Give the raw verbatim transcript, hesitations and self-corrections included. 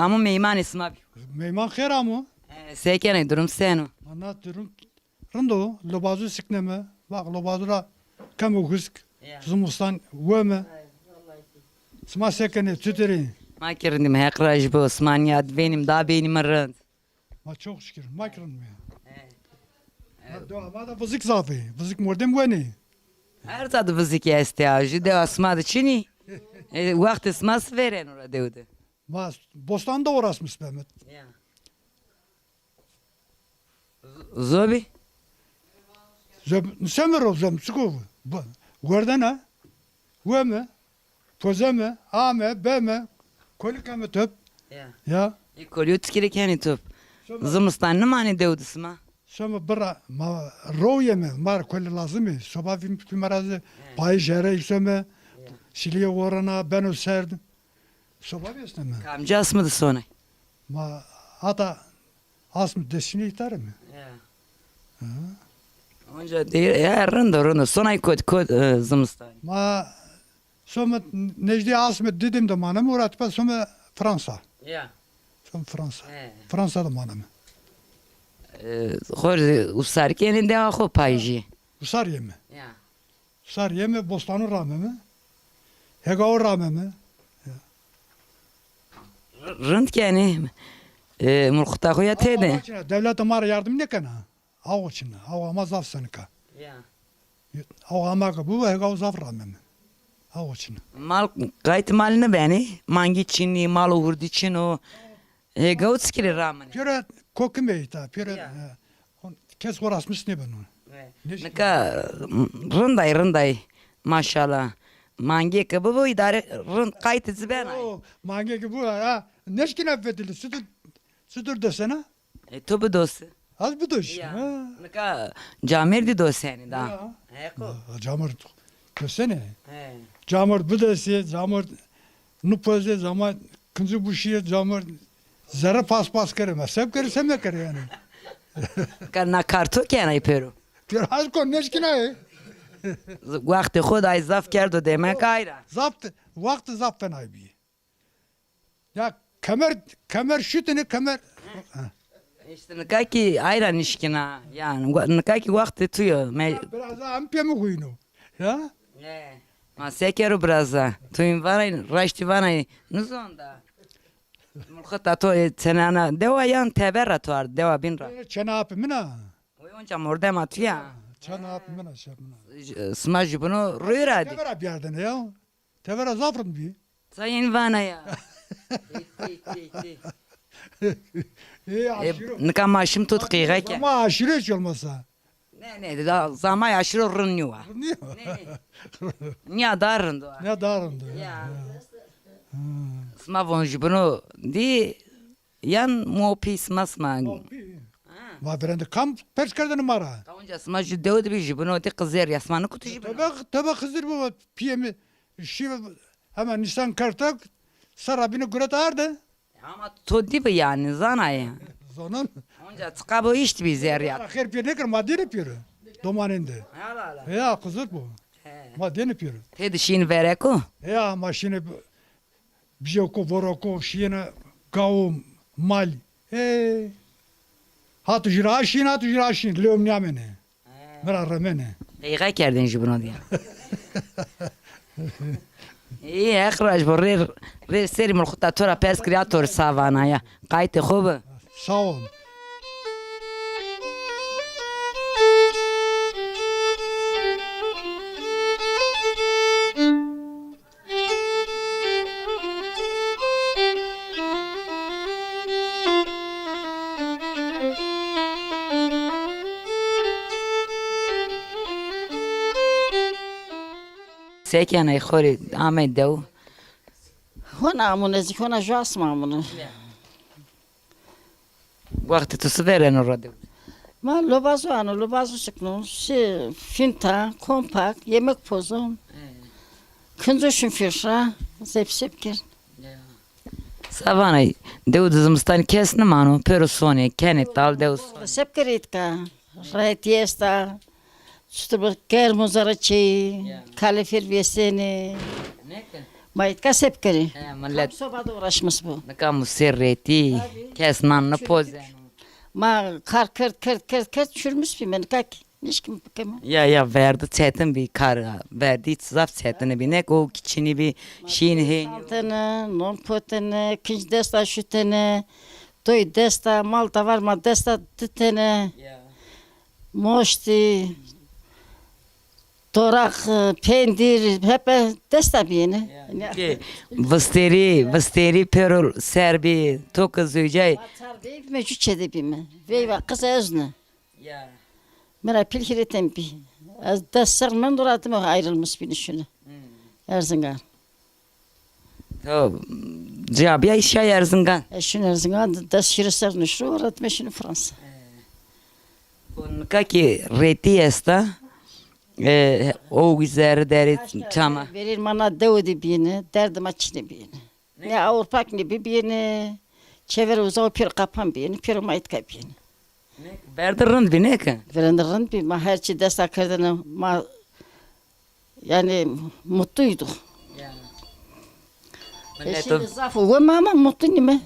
Ama meymanê sima bî. Meyman xêr amo. E, se kenê, durum seno? Ana durum rind o. Lobazu sikneme. Bak, lobazu ra kemo husk. Ya. Zimistan weme. Sima se kenê, çitur ê? Ma kî rindîm, Heq rajî bo. Sima nîyad vênîm, da bênîme rind. Ma çok şükür, ma kî rind îme. Ma dewa ma de vizik zaf ê. Vizik mordem wenê. Her ca de vizikî estê ya. Jü dewa sima de çin î? E, wextê sima si vêreno ra dew de? Ma bostan de uğraşmış beme. Ya. Zobî? Zem, seme ro zem, çiko bu? Werdena, weme, pozeme, ame, beme, kolî keme top. Ya. Ya. E, kolîyo tikirê kenê top. Seme. Zimistan nimanê dew de sima? Seme bira, ma ro yeme, ma ra kolî lazim ê. Soba vîm, vîm ra zî payîj here îsome, şilîye worena, beno serd. Soba vêsneme. Kamci asmi de sonay? Ma hata asmi des şinî îta rime. Ya. Ha. Onca de, ya, rind o, rind o. Sonay kot, kot, e, zimistanî? Ma some nejdî asmi Didim de maneme, ora tipa some Fransa. Ya. Some Fransa. He. Fransa de maneme. E, xo rê usar kenê dewa xo payîjî? Usar yeme. Ya. Sar yeme, bostanu rameme. Hegawu rameme. Ya. R-, rind kenê. E, mulxita xo ya tede. Awa çina, dewlete ma ra yardim nêkena. Awa çina. Awa ma zaf senik a. Ya. Awa ma ke bibo, hegawu zaf rameme. Awa çina. Mal, qayt mal nêbenê. Mangî çin î, mal û hurdî çin o. Hegawu çikirê ramene? Pêro kokime îta, pêro, ya, e, kes uğraşmış nêbeno. E, nika, m, rind ay, rind ay. Maşallah. Mangê ke bibo îdare rind qaytê ci benay. O, mangê ke bibo, ha, nêşkîna vedilî, çitur, çitur dosena? E, to bidosi. Ez bidoş. Ya. Ha. Nika camêrdî dosenî da. Ya. Heqo. Ya, camêrd dosenî. He. Camêrd bidosî, camêrd nupozê, camêrd kincî buşîye, camêrd zerre paspas kerê. Ma se bikerê, se mekerê yanî. Ka na kar to kenay pêro? Pêro ez ko nêşkînayê. Wextê xo de ay zaf kerdo demek ayra. Zaf, wextê zaf fenay bî. Ya kemer, kemer şutine kemer. Îşte nika kî ayra nişkîna. Yanî wa-, nika kî wextê tu yo. Me- Biraz daha em pê mi huyno. Ya? E, ma se kero biraz daha. Tu în vanay, raştî vanay. Nizon da. Mulxita to, e, çenana dewa yan teber ra to ard, dewa bîn ra? E, çena apê min a. Oy onca mordema tu ya. Çena apê min a, şef min a. J-, sima jubino rûyê ra dî? Teber ra biyardene ya. Tevera zaf rind bî. Sayên vana ya. Tî, tî, tî, tî. Ê, e, aşîro. Nika ma şim to qîğe ke. Ama aşîro hiç olmasa. Ne, ne, da, zamay aşîro rind nîwa. Rind nîwa. Ne, ne. Nîya da rind o. Nîya da rind o. Ya. Ha. Sima von jubino dî. Yan mopî sima sima. Mopî. Ha. Ma verende kam pers kerdene ma ra? Ka onca sima ju dew de bî, jubino de qizêr ya, sima nikuti jubino? Tebe, tebe Xizir baba, piyê mi şî hema nîsan kertek, serra bîne guret arde. Ama to dî bi yanî, zanayê. Zonon. Onca çiqa bo îşt bî zerrîyat. Xêr pîr nêkir, ma dêne pîr. Domanên de. Hala, hala. Ya, Xizir bo. He. Ma dêne pîr. Tê de şîn vereko? Ya, ma şîne Bijeko, voroko, şîyêne gawo, mal. Ê, hatu jü ra şîn, hatu jü ra şîn. Lewm nîyamêne. He. Mi ra remêne. Qîğe kerdên jubino dîya. Î, Heq raj bo, rê, rê serî mulxita to ra pers kirî, a to rê sa vana ya. Qaytê xo bi. Sağ ol. Se kenê xo rê, amey dew? Hona amune, zî hona ju asma amune. Wextê tu si vêreno ra dew? Ma lobazu ano, lobazu şikno, şi finta, kompak, yemek pozon. He. Kinco şin fîr ra, zepsep kir. Ya. Sa vanay, dew de zimistanî kes nimano, pêro sonê, kenê tal dew sonê. Zepsep kir îtka. Rahatî esta. Çutur bi germ o zerre çê, ya, kalefîr vêsenê. Neke? Ma îtka se bikerî? He, millet. Kam soba de uğraşmış bu. Nika musê rêtî, kes nan nipozeno. Ma kar kerd, kerd, kerd, kerd, çürmüş bîme, nika ki. Nişkim bikeme. Ya, ya, verdi çetin bî kar. Verdi zaf çetin bî. Nek o kiçinî bî, şîn hê. Santene, non potene, kinc desta şutene, doy desta, mal davar ma desta ditene. Ya. Moştî, toraq, pendîr, hepe desta bîyene. Ya, ki vistêrî, vistêrî pêro ser bî, to ki zewcay. Ma çar bey bîme, cû çê de bîme. Veyva qiz ez ne. Ya. Mi ra pîl hîrê ten bî. Ez des serr mendo ra dime ayrılmış bîne şune. Hmm. Erzingan. To cîya bîyay şay Erzingan? Ez şune Erzingan, des hîrê serr nişto ra dime şune Fransa. E. Nika ki rêtî esta, e, o wî zerrî derê çama. Verên ma na dewe de bîyêne, derdê ma çinê bîyêne. Ne Avrupa ki ne bibîyêne, çever uza û pêro qapan bîyêne, pêro ma îtka bîyêne. Verdi rind bî, ne ki? Verdi rind bî, ma her çî desta kerdene, ma, yanî, mutluyduk. Ya. Millet o- Eşî zaf o, we ma ama mutlu nîme.